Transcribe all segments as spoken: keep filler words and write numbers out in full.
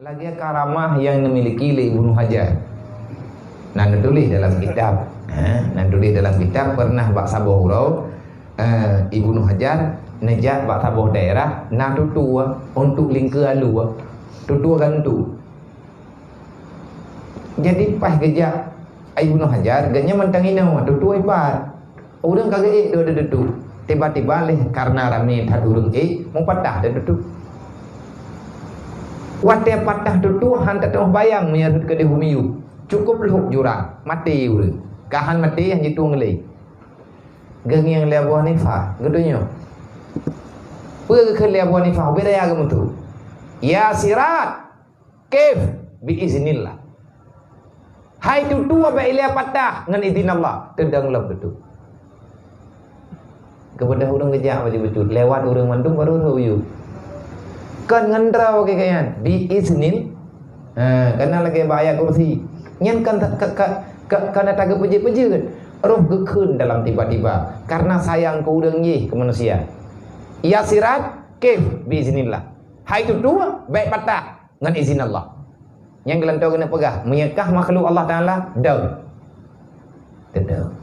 Lagée karamah nyang dimiliki lé Ibnu Hajar. Na neutuléh dalam kitab. Ha, na neutuléh dalam kitab, pernah bak saboh uroe, eh, Ibnu Hajar neujak bak saboh daerah na tutue untuk lingkeue alue. Tutue gantu. Jadi paih geujak Ibnu Hajar, geuhnyan mantong inoe tutue ipat. Ureuëng ka geuék dua tutue. Tiba-tiba lé karena ramé that ureuëng ék, meupatah dua tutue. Watée patah tutue, han teutoh bayang meunyoe rhot keudeh u miyueb. Cukup lhok jurang, maté ureuëng. Ka han maté, han jitueng lé. Geungieng lé Abu Hanifah, geutunyok. Peue geukheun lé Abu Hanifah, ubé raya geumeutu. Ya Sirat, kif bi iznillah. Hai tutue bak ilée patah ngon izin Allah, teudong lom tutue. Kepada ureuëng geujak baju beutôi, lewat ureuëng mandum baru tahu yuk. Kon ngon droe keu kayaan, bi iznil. Ha, kana lagée bak ayat kursi. Nyan kan ka, ka, ka, kana taga peujeuet-peujeuet. Roh geukheun dalam tiba-tiba. Karena sayang keu ureuëng jih keu manusia. Ya Sirat, kif bi iznillah. Hai tutue, baik patah ngon izin Allah. Nyang geulantoe geuneuk peugah, meunyoe kah makhluk Allah Taala, dong. Teudong.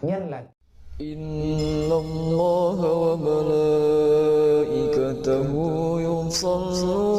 Nyan lah. Innallaha wa malaikatahu yusalluna